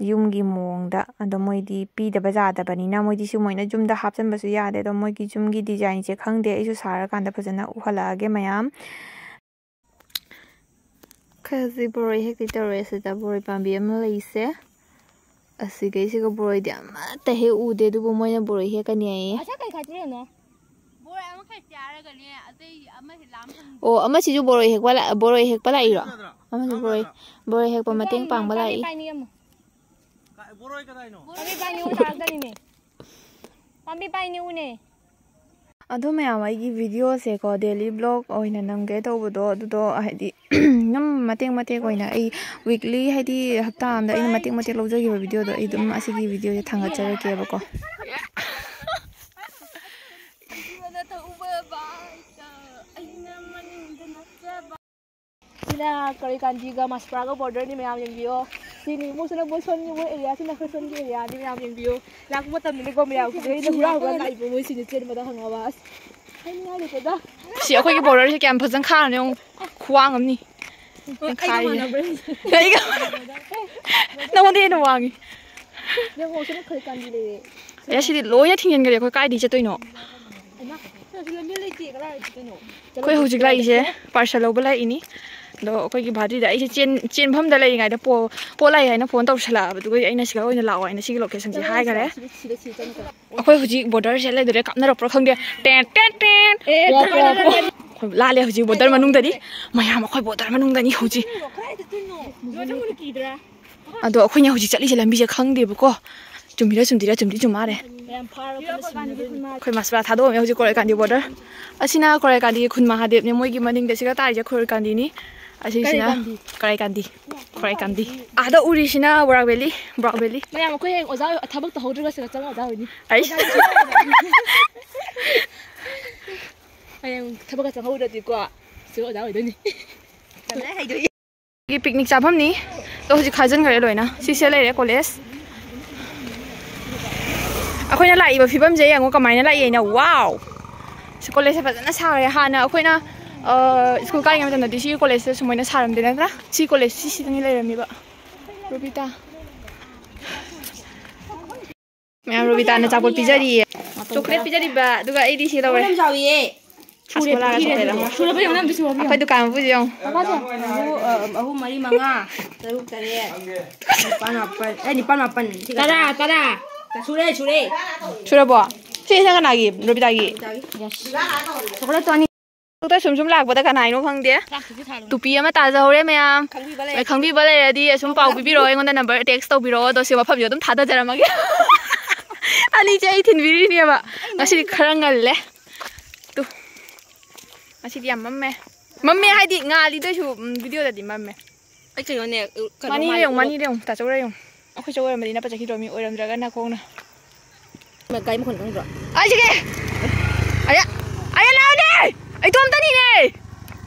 ꯌꯨꯝꯒꯤ ꯃꯑꯣꯡꯗ꯫ ꯑꯗꯣ ꯃꯣꯏꯗꯤ ꯄꯤꯗꯕ ꯌꯥꯗꯕꯅꯤꯅ ꯃꯣꯏꯗꯤ ꯁꯤ ꯃꯣꯏꯅ ꯌꯨꯝꯗ ꯍꯥꯞꯆꯤꯟꯕꯁꯨ ꯌꯥꯗꯦ꯫ ꯑꯗꯣ ꯃꯣꯏꯒꯤ ꯌꯨꯝꯒꯤ ꯗꯤꯖꯥꯏꯟꯁꯦ ꯈꯪꯗꯦ, ꯑꯩꯁꯨ ꯁꯥꯔꯀꯥꯟꯗ ꯐꯖꯅ ꯎꯍꯜꯂꯛꯑꯒꯦ ꯃꯌꯥꯝ꯫ ꯈꯖꯤꯛ ꯕꯣꯔꯣꯏ ꯍꯦꯛꯇꯤ ꯇꯧꯔꯦ꯫ ꯁꯤꯗ ꯕꯣꯔꯣꯏ ꯄꯥꯝꯕꯤ ꯑꯃ ꯂꯩꯁꯦ, ꯑꯁꯤꯒꯩꯁꯤꯒ ꯕꯣꯔꯣꯏꯗꯤ ꯑꯃꯠꯇ ꯍꯦꯛ ꯎꯗꯦ, ꯑꯗꯨꯕꯨ ꯃꯣꯏꯅ ꯕꯣꯔꯣꯏ ꯍꯦꯛꯀꯅꯤ ꯍꯥꯏꯌꯦ꯫ ꯉꯁꯥꯏ ꯀꯩ ꯈꯥꯏꯗꯣꯛꯏꯅꯣ? ꯕꯣꯔꯣꯏ ꯑꯃ ꯑꯣ, ꯑꯃꯁꯤꯁꯨ ꯕꯣꯔꯣꯏ ꯍꯦꯛꯄ ꯂꯥꯛ-, ꯕꯣꯔꯣꯏ ꯍꯦꯛꯄ ꯂꯥꯛꯏꯔꯣ? ꯑꯃꯁꯨ ꯕꯣꯔꯣꯏ, ꯕꯣꯔꯣꯏ ꯍꯦꯛꯄ ꯃꯇꯦꯡ ꯄꯥꯡꯕ ꯂꯥꯛꯏ꯫ ꯄꯥꯝꯕꯤ ꯄꯥꯏꯅꯤꯡꯉꯦ ꯑꯃꯨꯛ꯫ ꯕꯣꯔꯣꯏ ꯀꯗꯥꯏꯅꯣ? ꯄꯥꯝꯕꯤ ꯄꯥꯏꯅꯤꯡꯉꯨ ꯇꯥꯔꯛꯇꯔꯤꯅꯦ꯫ ꯄꯥꯝꯕꯤ ꯄꯥꯏꯅꯤꯡꯉꯨꯅꯦ꯫ ꯑꯗꯣ ꯃꯌꯥꯝ, ꯑꯩꯒꯤ ꯚꯤꯗꯤꯑꯣꯁꯦꯀꯣ, ꯗꯦꯂꯤ ꯕ꯭ꯂꯣꯒ ꯑꯣꯏꯅ ꯅꯝꯒꯦ ꯇꯧꯕꯗꯣ, ꯑꯗꯨꯗꯣ ꯍꯥꯏꯗꯤ ꯑꯗꯨꯝ ꯃꯇꯦꯛ ꯃꯇꯦꯛ ꯑꯣꯏꯅ, ꯑꯩ ꯋꯤꯛꯂꯤ, ꯍꯥꯏꯗꯤ ꯍꯞꯇꯥ ꯑꯃꯗ ꯑꯩꯅ ꯃꯇꯦꯛ ꯃꯇꯦꯛ ꯂꯧꯖꯈꯤꯕ ꯚꯤꯗꯤꯑꯣꯗꯣ ꯑꯩ ꯑꯗꯨꯝ ꯑꯁꯤꯒꯤ ꯚꯤꯗꯤꯑꯣꯁꯦ ꯊꯥꯡꯒꯠꯆꯔꯛꯀꯦꯕꯀꯣ꯫ ꯁꯤꯅ ꯀꯔꯤ ꯀꯥꯟꯗꯤꯒ ꯃꯁꯄ꯭ꯔꯥꯒ ꯕꯣꯔꯗꯔꯅꯤ ꯃꯌꯥꯝ, ꯌꯦꯡꯕꯤꯌꯣ꯫ ꯁꯤꯅꯤ ꯃꯣꯏꯁꯤꯅ ꯃꯣꯏ ꯁꯣꯟꯒꯤ ꯃꯣꯏ ꯑꯦꯔꯤꯌꯥꯁꯤꯅ ꯑꯩꯈꯣꯏ ꯁꯣꯟꯒꯤ ꯑꯦꯔꯤꯌꯥꯅꯤ ꯃꯌꯥꯝ, ꯌꯦꯡꯕꯤꯌꯨ꯫ ꯂꯥꯛꯄ ꯃꯇꯝꯗꯅꯤꯀꯣ ꯃꯌꯥꯝ, ꯁꯤꯗꯩꯗ ꯍꯨꯔꯥ ꯍꯨꯔꯥ ꯂꯥꯛꯏꯕ ꯃꯣꯏ ꯁꯤꯅꯤ ꯆꯦꯟꯕꯗ ꯈꯪꯉꯕ꯫ ꯑꯁ, ꯍꯥꯏꯅꯤꯡꯉꯥꯏ ꯂꯩꯇꯦꯗ꯫ ꯁꯤ ꯑꯩꯈꯣꯏꯒꯤ ꯕꯣꯔꯗꯔꯁꯦ ꯀꯌꯥꯝ ꯐꯖꯅ ꯈꯥꯔꯅꯣ ꯌꯦꯡꯉꯨ꯫ ꯈ꯭ꯋꯥꯡ ꯑꯃꯅꯤ꯫ ꯑꯩꯒ ꯈꯥꯔꯤꯁꯦ꯫ ꯃꯥꯟꯅꯕ꯭ꯔꯥ ꯌꯦꯡꯁꯦ꯫ ꯑꯩꯒ ꯅꯉꯣꯟꯗ ꯍꯦꯟꯅ ꯋꯥꯡꯉꯤ꯫ ꯌꯦꯡꯉꯣ, ꯁꯤꯅ ꯈꯔ ꯀꯥꯟꯗꯤ ꯂꯩꯔꯦ꯫ ꯑꯦ, ꯁꯤꯗꯤ ꯂꯣꯏꯅ ꯊꯤꯡꯖꯤꯟꯈ꯭ꯔꯦ꯫ ꯑꯩꯈꯣꯏ ꯀꯥꯏꯗꯩ ꯆꯠꯇꯣꯏꯅꯣ? ꯍꯩꯃꯥ, ꯁꯤꯗꯁꯨ ꯂꯝꯕꯤ ꯂꯩꯇꯦ, ꯀꯗꯥꯏ ꯆꯠꯇꯣꯏꯅꯣ? ꯑꯩꯈꯣꯏ ꯍꯧꯖꯤꯛ ꯂꯥꯛꯏꯁꯦ ꯄꯥꯔꯁꯦꯜ ꯂꯧꯕ ꯂꯥꯛꯏꯅꯤ꯫ ꯑꯗꯣ ꯑꯩꯈꯣꯏꯒꯤ ꯚꯥꯔꯇꯤꯗ ꯑꯩꯁꯦ ꯆꯦꯟ-, ꯆꯦꯟꯐꯝꯗ ꯂꯩꯔꯤꯉꯩꯗ ꯄꯣ-, ꯄꯣꯠ ꯂꯥꯛꯑꯦ ꯍꯥꯏꯅ ꯐꯣꯟ ꯇꯧꯁꯜꯂꯛꯑꯕ꯫ ꯑꯗꯨꯒ ꯑꯩꯅ ꯁꯤꯗ ꯑꯣꯏꯅ ꯂꯥꯛꯑꯣ ꯍꯥꯏꯅ ꯁꯤꯒꯤ ꯂꯣꯀꯦꯁꯟꯁꯦ ꯍꯥꯏꯈꯔꯦ꯫ ꯁꯤꯗ, ꯁꯤꯗ, ꯁꯤꯗ ꯆꯪꯉꯛꯑꯣ꯫ ꯑꯩꯈꯣꯏ ꯍꯧꯖꯤꯛ ꯕꯣꯔꯗꯔꯁꯦ ꯂꯩꯗꯣꯔꯦ, ꯀꯥꯞꯅꯔꯛꯄ꯭ꯔꯥ ꯈꯪꯗꯦ꯫ Ten, ten, ten. ꯑꯦ, ꯋꯥꯛ, ꯋꯥꯛ, ꯋꯥꯛ꯫ ꯑꯩꯈꯣꯏ ꯂꯥꯜꯂꯦ ꯍꯧꯖꯤꯛ ꯕꯣꯔꯗꯔ ꯃꯅꯨꯡꯗꯅꯤ꯫ ꯃꯌꯥꯝ ꯑꯩꯈꯣꯏ ꯕꯣꯔꯗꯔ ꯃꯅꯨꯡꯗꯅꯤ ꯍꯧꯖꯤꯛ꯫ ꯀꯗꯥꯏ ꯆꯠꯇꯣꯏꯅꯣ? ꯕꯣꯔꯗꯔ ꯃꯅꯨꯡ ꯀꯤꯗ꯭ꯔꯥ? ꯑꯗꯣ ꯑꯩꯈꯣꯏꯅ ꯍꯧꯖꯤꯛ ꯆꯠꯂꯤꯁꯦ ꯂꯝꯕꯤꯁꯦ ꯈꯪꯗꯦꯕꯀꯣ꯫ ꯆꯨꯝꯃꯤꯔ ꯆꯨꯝꯗ꯭ꯔꯤꯔ, ꯆꯨꯝꯗꯤ ꯆꯨꯝ ꯃꯥꯜꯂꯦ꯫ ꯃꯌꯥꯝ ꯐꯥꯔꯒ ꯀꯟꯅ ꯁꯤꯟꯅꯗꯣꯏꯅꯤ꯫ ꯑꯩꯈꯣꯏ ꯃꯁꯄ꯭ꯔꯥ ꯊꯥꯗꯣꯛꯑꯝꯃꯦ ꯍꯧꯖꯤꯛ ꯀꯣꯔꯩꯀꯥꯟꯗꯤ ꯕꯣꯔꯗꯔ꯫ ꯑꯁꯤꯅ ꯀꯣꯔꯩꯀꯥꯟꯗꯤꯒꯤ ꯈꯨꯟ ꯃꯍꯥꯗꯦꯕꯅꯦ, ꯃꯣꯏꯒꯤ ꯃꯅꯤꯡꯗ ꯁꯤꯒ ꯇꯥꯔꯤꯁꯦ ꯀꯣꯔꯩꯀꯥꯟꯗꯤꯅꯤ꯫ ꯑꯁꯤꯁꯤꯅ ꯀꯔꯤ ꯀꯥꯟꯗꯤ? ꯀꯣꯔꯩꯀꯥꯟꯗꯤ꯫ ꯈꯣꯔꯥꯏ ꯀꯥꯟꯗꯤ꯫ ꯑꯥꯗ ꯎꯔꯤꯁꯤꯅ ꯕꯣꯔꯥꯛ ꯚꯦꯂꯤ, ꯕ꯭ꯔꯥꯛ ꯚꯦꯂꯤ꯫ ꯃꯌꯥꯝ ꯑꯩꯈꯣꯏ ꯍꯌꯦꯡ ꯑꯣꯖꯥ ꯑꯣꯏ-, ꯊꯕꯛ ꯇꯧꯍꯧꯗ꯭ꯔꯒ ꯁꯤꯗ ꯆꯪꯉ ꯑꯣꯖꯥ ꯑꯣꯏꯅꯤ꯫ ꯑꯩꯁ꯫ ꯍꯌꯦꯡ ꯊꯕꯛꯀ ꯆꯪꯍꯧꯗ꯭ꯔꯗꯤꯀꯣ, ꯁꯤꯗ ꯑꯣꯖꯥ ꯑꯣꯏꯗꯣꯏꯅꯤ꯫ ꯒꯤ ꯄꯤꯛꯅꯤꯛ ꯆꯥꯐꯝꯅꯤ꯫ ꯑꯗꯣ ꯍꯧꯖꯤꯛ ꯈꯥꯖꯤꯟꯈ꯭ꯔꯦ ꯂꯣꯏꯅ꯫ ꯁꯤꯁꯦ ꯂꯩꯔꯦ ꯀꯣꯂꯦꯖ꯫ ꯑꯩꯈꯣꯏꯅ ꯂꯥꯛꯏꯕ ꯐꯤꯕꯝꯁꯦ ꯌꯦꯡꯉꯣ ꯀꯃꯥꯏꯅ ꯂꯥꯛꯏ ꯑꯩꯅ꯫ ꯋꯥꯎ! ꯁꯤ ꯀꯣꯂꯦꯖꯁꯦ ꯐꯖꯅ ꯁꯥꯈ꯭ꯔꯦ꯫ ꯍꯥꯟꯅ ꯑꯩꯈꯣꯏꯅ, ꯑ, ꯁ꯭ꯀꯨꯜ ꯀꯥꯔꯤꯉꯩ ꯃꯇꯝꯗꯗꯤ ꯁꯤꯒꯤ ꯀꯣꯂꯦꯖꯁꯦ ꯁꯨꯃꯥꯏꯅ ꯁꯥꯔꯝꯗꯦ ꯅꯠꯇ꯭ꯔꯥ? ꯁꯤ ꯀꯣꯂꯦꯖ ꯁꯤꯁꯤꯗꯅꯤ ꯂꯩꯔꯝꯃꯤꯕ꯫ ꯔꯣꯕꯤꯇꯥ꯫ ꯃꯌꯥꯝ ꯔꯣꯕꯤꯇꯥꯅ ꯑꯆꯥꯄꯣꯠ ꯄꯤꯖꯔꯤꯌꯦ꯫ ꯆꯣꯀ꯭ꯂꯦꯠ ꯄꯤꯖꯔꯤꯕ, ꯑꯗꯨꯒ ꯑꯩꯗꯤ ꯁꯤ ꯂꯧꯔꯦ꯫ ꯌꯥꯝ ꯆꯥꯎꯋꯤꯌꯦ꯫ ꯁꯨꯔꯦ, ꯍꯥꯁꯃꯣꯂꯥꯒ ꯄꯤꯔꯦ, ꯆꯣꯀ꯭ꯂꯦꯠ ꯑꯃ꯫ ꯁꯨꯔꯕ ꯌꯦꯡꯉꯣ, ꯑꯝꯇ ꯁꯨꯔꯕ ꯌꯦꯡꯉꯣ꯫ ꯑꯩꯈꯣꯏ ꯗꯨꯀꯥꯟ ꯃꯄꯨꯁꯦ ꯌꯦꯡꯉꯣ꯫ ꯀꯀꯥꯁꯦ, ꯑꯍꯨ-, ꯑ, ꯑꯍꯨꯝ, ꯃꯔꯤ, ꯃꯉꯥ, ꯇꯔꯨꯛ, ꯇꯔꯦꯠ, ꯅꯤꯄꯥꯜ, ꯃꯥꯄꯜ, ꯑꯦ, ꯅꯤꯄꯥꯜ, ꯃꯥꯄꯜ, ꯁꯤ ꯇꯔꯥ, ꯇꯔꯥ꯫ ꯁꯨꯔꯦ, ꯁꯨꯔꯦ꯫ ꯁꯨꯔꯕꯣ? ꯁꯤꯅ ꯀꯅꯥꯒꯤ? ꯔꯣꯕꯤꯇꯥꯒꯤ? ꯆꯣꯀꯣꯂꯦꯠꯇꯣ ꯑꯅꯤ꯫ ꯁꯨꯝ ꯁꯨꯝ ꯂꯥꯛꯄꯗ ꯀꯅꯥ ꯍꯥꯏꯅꯣ ꯈꯪꯗꯦ꯫ ꯇꯨꯄꯤ ꯑꯃ ꯇꯥꯖꯍꯧꯔꯦ ꯃꯌꯥꯝ꯫ ꯈꯪꯕꯤꯕ ꯂꯩꯔꯗꯤ ꯑꯁꯨꯝ ꯄꯥꯎ ꯄꯤꯕꯤꯔꯛꯑꯣ, ꯑꯩꯉꯣꯟꯗ ꯅꯝꯕꯔ ꯇꯦꯛꯁ ꯇꯧꯕꯤꯔꯛꯑꯣ, ꯑꯗꯣ ꯁꯤ ꯃꯐꯝꯁꯦ ꯑꯗꯨꯝ ꯊꯥꯗꯖꯔꯝꯃꯒꯦ꯫ ꯑꯅꯤꯁꯦ ꯑꯩ ꯊꯤꯟꯕꯤꯔꯤꯅꯦꯕ꯫ ꯉꯁꯤꯗꯤ ꯈꯔ ꯉꯜꯂꯦ꯫ ꯇꯨ꯫ ꯉꯁꯤꯗꯤ ꯌꯥꯝ ꯃꯝꯃꯦ꯫ ꯃꯝꯃꯦ ꯍꯥꯏꯗꯤ ꯉꯥꯜꯂꯤꯗꯣꯏꯁꯨ, ꯎꯝ, ꯚꯤꯗꯤꯑꯣꯗꯗꯤ ꯃꯝꯃꯦ꯫ ꯑꯩ ꯀꯩꯅꯣꯅꯦ, ꯀꯩꯅꯣ ꯃꯥꯅꯤꯔꯦ ꯃꯥꯜꯂꯦ꯫ ꯌꯦꯡꯉꯨ, ꯃꯥꯅꯤꯔꯦ ꯌꯦꯡꯉꯨ, ꯇꯥꯆꯧꯔꯦ ꯌꯦꯡꯉꯨ꯫ ꯑꯩꯈꯣꯏ ꯆꯧꯔ ꯑꯃꯗꯤ ꯅꯞꯄ ꯆꯠꯈꯤꯗ꯭ꯔꯣ ꯃꯤ ꯑꯣꯏꯔꯝꯗ꯭ꯔꯒꯅ ꯈꯣꯡꯅ꯫ ꯒꯥꯔꯤ ꯃꯈꯣꯟ ꯈꯪꯗ꯭ꯔꯣ? ꯑꯩꯁꯤꯒꯦ! ꯑꯌꯥ! ꯑꯌꯥ ꯂꯥꯛꯑꯣꯅꯦ! ꯑꯩ ꯏꯇꯣꯝꯇꯅꯤꯅꯦ!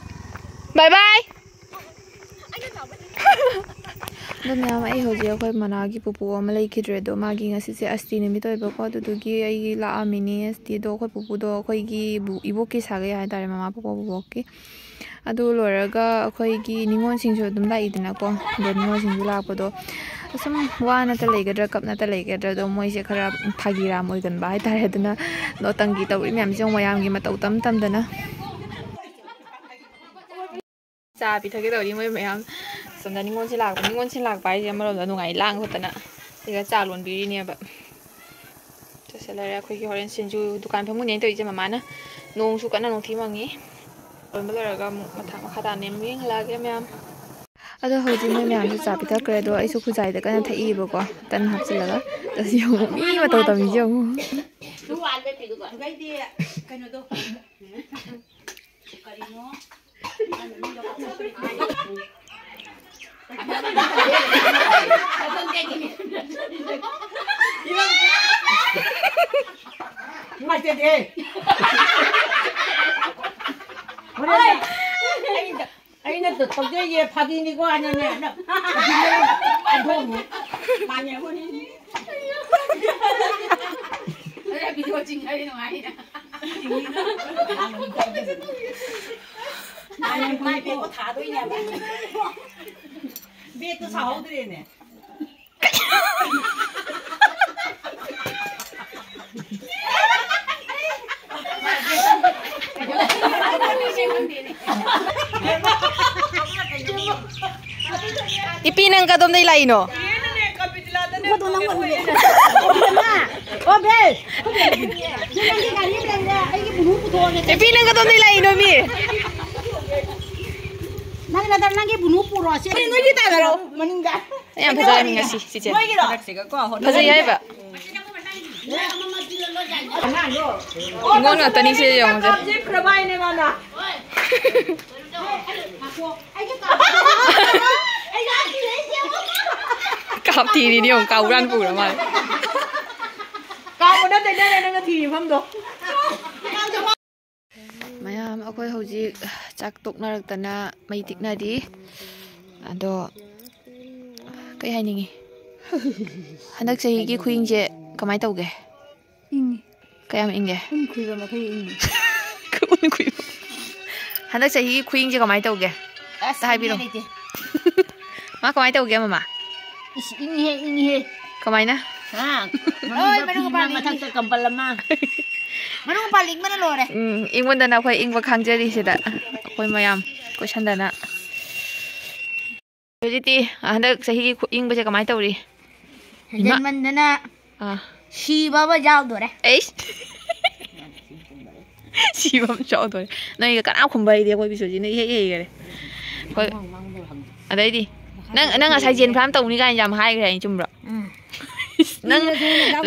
ꯕꯥꯏ ꯕꯥꯏ! ꯑꯗꯣ ꯃꯌꯥꯝ, ꯑꯩ ꯍꯧꯖꯤꯛ ꯑꯩꯈꯣꯏ ꯃꯅꯥꯒꯤ ꯄꯨꯄꯨ ꯑꯃ ꯂꯩꯈꯤꯗ꯭ꯔꯦ, ꯑꯗꯣ ꯃꯥꯒꯤ ꯉꯁꯤꯁꯦ ꯑꯁꯇꯤ ꯅꯨꯃꯤꯠ ꯑꯣꯏꯕꯀꯣ, ꯑꯗꯨꯗꯨꯒꯤ ꯑꯩꯒꯤ ꯂꯥꯛꯑꯝꯃꯤꯅꯤ ꯑꯁꯇꯤꯗꯣ꯫ ꯑꯩꯈꯣꯏ ꯄꯨꯄꯨꯗꯣ ꯑꯩꯈꯣꯏꯒꯤ ꯏꯕꯨ-, ꯏꯕꯣꯛꯀꯤ ꯁꯥꯒꯩ ꯍꯥꯏꯇꯥꯔꯦ, ꯃꯃꯥ ꯄꯣꯛꯄ ꯕꯣꯕꯣꯛꯀꯤ꯫ ꯑꯗꯨ ꯂꯣꯏꯔꯒ ꯑꯩꯈꯣꯏꯒꯤ ꯅꯤꯉꯣꯜꯁꯤꯡꯁꯨ ꯑꯗꯨꯝ ꯂꯥꯛꯏꯗꯅꯀꯣ, ꯑꯗꯣ ꯅꯤꯉꯣꯜꯁꯤꯡꯁꯨ ꯂꯥꯛꯄꯗꯣ ꯑꯁꯨꯝ ꯋꯥꯅꯇ ꯂꯩꯒꯗ꯭ꯔꯥ ꯀꯞꯅꯇ ꯂꯩꯒꯗ꯭ꯔꯥ, ꯑꯗꯣ ꯃꯣꯏꯁꯦ ꯈꯔ ꯐꯥꯒꯤꯔꯥꯝ ꯑꯣꯏꯒꯟꯕ ꯍꯥꯏꯇꯥꯔꯦ꯫ ꯑꯗꯨꯅ ꯅꯣꯇꯪꯒꯤ ꯇꯧꯔꯤ ꯃꯌꯥꯝꯁꯦ ꯌꯦꯡꯉꯨ, ꯃꯌꯥꯝꯒꯤ ꯃꯇꯧ ꯇꯝ ꯇꯝꯗꯅ꯫ ꯆꯥ ꯄꯤꯊꯛꯀꯦ ꯇꯧꯔꯤ ꯃꯣꯏ ꯃꯌꯥꯝ꯫ ꯁꯣꯝꯗ ꯅꯤꯉꯣꯜꯁꯦ ꯂꯥꯛꯄ, ꯅꯤꯉꯣꯜꯁꯦ ꯂꯥꯛꯄ ꯍꯥꯏꯁꯦ ꯑꯃꯔꯣꯝꯗ ꯅꯨꯡꯉꯥꯏ, ꯂꯥꯡ ꯈꯣꯠꯇꯅ꯫ ꯁꯤꯒ ꯆꯥ ꯂꯣꯟꯕꯤꯔꯤꯅꯦꯕ꯫ ꯆꯥꯁꯤꯜꯂꯔꯦ꯫ ꯑꯩꯈꯣꯏꯒꯤ ꯍꯣꯔꯦꯟ ꯁꯤꯡꯖꯨ ꯗꯨꯀꯥꯟ ꯐꯝꯃꯨꯅꯦꯅ ꯇꯧꯔꯤꯁꯦ ꯃꯃꯥꯅ꯫ ꯅꯣꯡꯁꯨ ꯀꯟꯅ ꯅꯨꯡꯊꯤ ꯃꯪꯉꯤ꯫ ꯂꯣꯟꯕ ꯂꯣꯏꯔꯒ ꯑꯃꯨꯛ ꯃꯊꯛ ꯃꯈꯥ ꯇꯥꯅ ꯑꯃꯨꯛ ꯌꯦꯡꯍꯜꯂꯛꯑꯒꯦ ꯃꯌꯥꯝ꯫ ꯑꯗꯣ ꯍꯧꯖꯤꯛ ꯃꯣꯏ ꯃꯌꯥꯝꯁꯨ ꯆꯥ ꯄꯤꯊꯛꯈ꯭ꯔꯦ꯫ ꯑꯗꯣ ꯑꯩꯁꯨ ꯈꯨꯖꯥꯏꯗ ꯀꯟꯅ ꯊꯛꯏꯕꯀꯣ, ꯇꯟ ꯍꯥꯞꯆꯤꯜꯂꯒ꯫ ꯑꯗꯣ ꯌꯦꯡꯉꯨ, ꯃꯤ ꯃꯇꯧ ꯇꯝꯃꯤꯁꯦ ꯌꯦꯡꯉꯨ꯫ ꯑꯗꯨꯒꯩꯗꯤ ꯀꯩꯅꯣꯗꯣ, ꯀꯔꯤꯅꯣ? ꯅꯨꯡꯉꯥꯏꯇꯦꯗꯦ꯫ ꯍꯣꯔꯦꯟ ꯑꯩꯅ ꯇꯧꯖꯩꯁꯦ ꯐꯥꯒꯤꯅꯤꯀꯣ, ꯑꯩꯅꯅꯦ, ꯑꯗꯨꯝ ꯃꯥꯅꯦ, ꯍꯣꯏ꯫ ꯑꯗꯨꯅ ꯚꯤꯗꯤꯑꯣ ꯆꯤꯡꯅꯔꯤ ꯅꯨꯡꯉꯥꯏꯅ꯫ ꯃꯥꯅꯦ, ꯃꯥꯏ ꯕꯦꯒꯇꯣ ꯊꯥꯗꯣꯏꯅꯦꯕ꯫ ꯕꯦꯒꯇꯣ ꯁꯥꯍꯧꯗ꯭ꯔꯦꯅꯦ꯫ ꯏꯄꯤ, ꯅꯪ ꯀꯗꯣꯝꯗꯩ ꯂꯥꯛꯏꯅꯣ? ꯑꯣ, ꯕꯦ! ꯅꯪꯒꯤ ꯒꯥꯔꯤ ꯑꯃ ꯂꯩꯔꯦ, ꯑꯩꯒꯤ ꯕꯨꯅꯨ ꯄꯨꯊꯣꯛꯑꯒꯦ꯫ ꯅꯨꯄꯤ, ꯅꯪ ꯀꯗꯣꯝꯗꯩ ꯂꯥꯛꯏꯅꯣ ꯃꯤ? ꯅꯪ ꯅꯠꯇ꯭ꯔ ꯅꯪꯒꯤ ꯕꯨꯅꯨ ꯄꯨꯔꯣ, ꯁꯦ꯫ ꯅꯣꯏꯒꯤ ꯇꯥꯗꯔꯣ? ꯃꯅꯤꯡꯗ꯫ ꯌꯥꯝ ꯐꯖꯔꯝꯃꯤ ꯉꯁꯤ, ꯆꯤꯆꯦ꯫ ꯅꯣꯏꯒꯤꯔꯣ? ꯐꯖꯩ ꯍꯥꯏꯕ꯫ ꯏꯉꯣꯟ ꯉꯥꯛꯇꯅꯤ ꯁꯤ ꯌꯦꯡꯉꯨꯁꯦ꯫ ꯀꯥꯞꯁꯤꯟꯈ꯭ꯔꯕ ꯍꯥꯏꯅꯦ ꯃꯥꯅ꯫ ꯀꯥꯞ ꯊꯤꯔꯤꯅꯤ ꯌꯦꯡꯉꯨ, ꯀꯥꯞ ꯍꯨꯔꯥꯟ ꯄꯨꯔ ꯃꯥꯜꯂꯦ꯫ ꯀꯥꯞꯄ ꯅꯠꯇꯦ, ꯅꯪꯅ, ꯅꯪꯅ ꯊꯤꯔꯤ ꯃꯐꯝꯗꯣ꯫ ꯃꯌꯥꯝ, ꯑꯩꯈꯣꯏ ꯍꯧꯖꯤꯛ ꯆꯥꯛ ꯇꯣꯛꯅꯔꯛꯇꯅ ꯃꯩ ꯇꯤꯛꯅꯔꯤ꯫ ꯑꯗꯣ ꯀꯩ ꯍꯥꯏꯅꯤꯡꯉꯤ? ꯍꯟꯗꯛ ꯆꯍꯤꯒꯤ ꯈꯨꯏꯪꯁꯦ ꯀꯃꯥꯏꯅ ꯇꯧꯒꯦ? ꯏꯪꯉꯤ꯫ ꯀꯌꯥꯝ ꯏꯪꯒꯦ? ꯎꯟ ꯈꯨꯏꯕ ꯃꯈꯩ ꯏꯪꯉꯤ꯫ ꯎꯟ ꯈꯨꯏꯕ꯫ ꯍꯟꯗꯛ ꯆꯍꯤꯒꯤ ꯈꯨꯏꯪꯁꯦ ꯀꯃꯥꯏꯅ ꯇꯧꯒꯦ? ꯑꯁ, ꯑꯝꯇ ꯍꯥꯏꯕꯤꯔꯣ꯫ ꯏꯪꯉꯦ ꯂꯩꯇꯦ꯫ ꯃꯥ ꯀꯃꯥꯏꯅ ꯇꯧꯒꯦ, ꯃꯃꯥ? ꯏꯁ, ꯏꯪꯉꯤꯍꯦ, ꯏꯪꯉꯤꯍꯦ꯫ ꯀꯃꯥꯏꯅ? ꯍꯥ? ꯍꯣꯏ, ꯃꯅꯨꯡꯗ ꯃꯅꯨꯡ ꯐꯤ ꯑꯃ ꯄꯥꯜꯂꯤ, ꯃꯊꯛꯇ ꯀꯝꯕꯜ ꯑꯃ꯫ ꯃꯅꯨꯡ ꯄꯥꯜꯂꯤ, ꯏꯪꯕꯅ ꯂꯣꯏꯔꯦ꯫ ꯎꯝ, ꯏꯪꯃꯟꯗꯅ ꯑꯩꯈꯣꯏ ꯏꯪꯕ ꯈꯥꯡꯖꯔꯤꯁꯤꯗ꯫ ꯑꯩꯈꯣꯏ ꯃꯌꯥꯝ ꯀꯣꯏꯁꯟꯗꯅ꯫ ꯍꯧꯖꯤꯛꯇꯤ ꯍꯟꯗꯛ ꯆꯍꯤꯒꯤ ꯈꯨ-, ꯏꯪꯕꯁꯦ ꯀꯃꯥꯏꯅ ꯇꯧꯔꯤ? ꯏꯃꯥ꯫ ꯍꯦꯟꯖꯟꯃꯟꯗꯅ ꯑꯥ꯫ ꯁꯤꯕ ꯑꯃ ꯌꯥꯎꯗꯣꯔꯦ꯫ ꯑꯩꯁ꯫ ꯁꯤꯕ ꯑꯃ ꯌꯥꯎꯗꯣꯔꯦ꯫ ꯅꯣꯏꯒ ꯀꯅꯥ ꯈꯨꯝꯕ ꯍꯩꯇꯦ, ꯑꯩꯈꯣꯏ ꯕꯤꯁꯣꯖꯤꯠꯅ ꯏꯍꯩ ꯍꯩꯈꯔꯦ꯫ ꯍꯣꯏ꯫ ꯑꯗꯩꯗꯤ ꯅꯪ, ꯅꯪ ꯉꯁꯥꯏ ꯖꯦꯟ ꯐꯥꯔꯝ ꯇꯧꯅꯤ ꯀꯥꯏꯅ ꯌꯥꯝ ꯍꯥꯏꯈ꯭ꯔꯦ ꯍꯥꯏꯅ, ꯆꯨꯝꯕ꯭ꯔꯣ? ꯎꯝ꯫ ꯅꯪ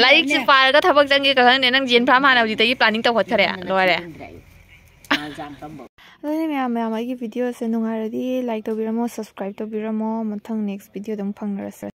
ꯂꯥꯏꯔꯤꯛꯁꯦ ꯄꯥꯔꯒ ꯊꯕꯛ ꯆꯪꯒꯦ ꯈꯪꯗꯦ, ꯅꯪ ꯖꯦꯟ ꯐꯥꯔꯝ ꯍꯥꯟꯅ ꯍꯧꯖꯤꯛꯇꯒꯤ planning ꯇꯧꯈꯠꯈꯔꯦ꯫ ꯂꯣꯏꯔꯦ꯫ ꯑꯗꯨꯅꯤ ꯃꯌꯥꯝ, ꯃꯌꯥꯝ ꯑꯩꯒꯤ video ꯁꯦ ꯅꯨꯡꯉꯥꯏꯔꯗꯤ like ꯇꯧꯕꯤꯔꯝꯃꯣ, subscribe ꯇꯧꯕꯤꯔꯝꯃꯣ꯫ ꯃꯊꯪ next video ꯗ ꯑꯃꯨꯛ ꯐꯪꯅꯔꯁꯦ꯫